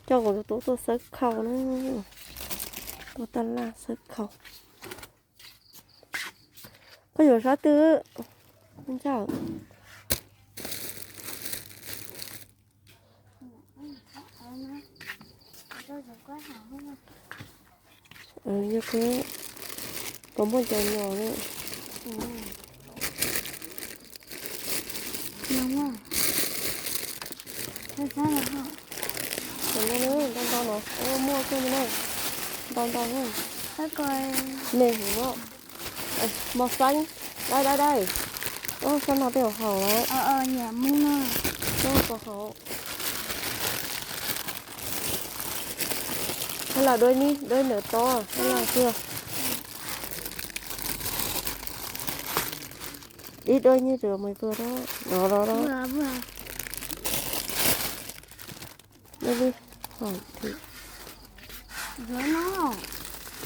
Coj kuv tus tub tuaj xawb khau na, tuaj taj laj xawb khau. Koj yuav sab twg? Yog kuv puas muaj cov nyom na. Ntau ntau no, muaj kawg na, ntau ntau na. Me heev os. Mos xeeb, dai dai dai. Sab no peb yuav haus lawm. Sab no haus. Hab lam dua ib, dua ib ntawm tod, hab lam xwb. Ib dua nyiaj rau mus pw rau, rau, rau.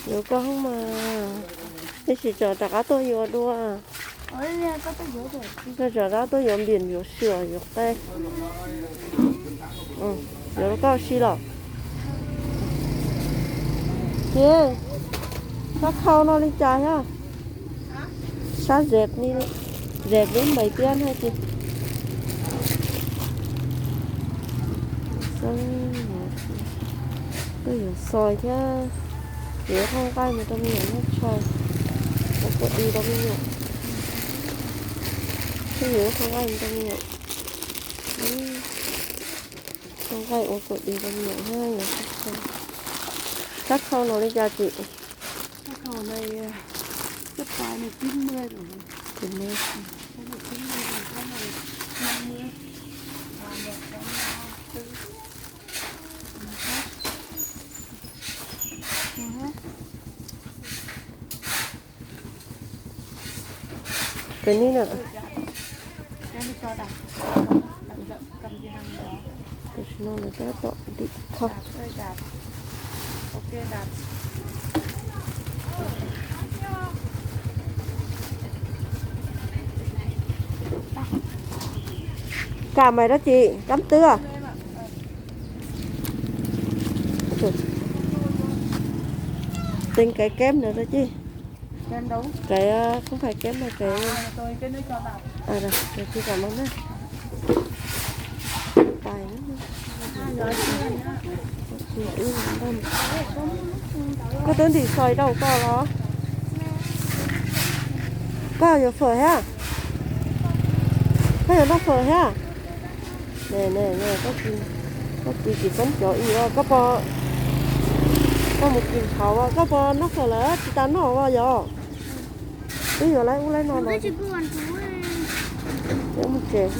Yuav koj hoob mas, tab sis tsam rov qab tuaj yuav dua. Koj tsam rov qab tuaj yuav npiam yuav sws yuav qe. Yuav rau koj si los. Ces sab khau no li cas thiab? Sab zeb li, zeb li npaim tiab no ces. Koj yuav xois thiab, yuav hau nqaij mus rau me nyuam noj tshais, ua kua dis rau me nyuam. Koj yuav hau nqaij mus rau me nyuam, hau nqaij ua kua dis rau me nyuam thiab yuav sab khau. Sab khau no li cas tsis? Pem ni na. Tam sim no lawv tab tom ntim khau. Kam mais dab tsi? Kab twb. Teeb kaiv keb ntawd rau cis. Kaiv, koob phais keb mas kaiv. Koj twb ntim xois rau koj los? Koj yuav fawm thiab? Koj yuav noj fawm thiab? Koj tsis, koj tsis txeeb cov ib os, koj puas, koj mus kis ntshav as, koj puas noj fawm lawm tsis tas noj as yog? Twb yuav laib ub laib no los. Mus tsev.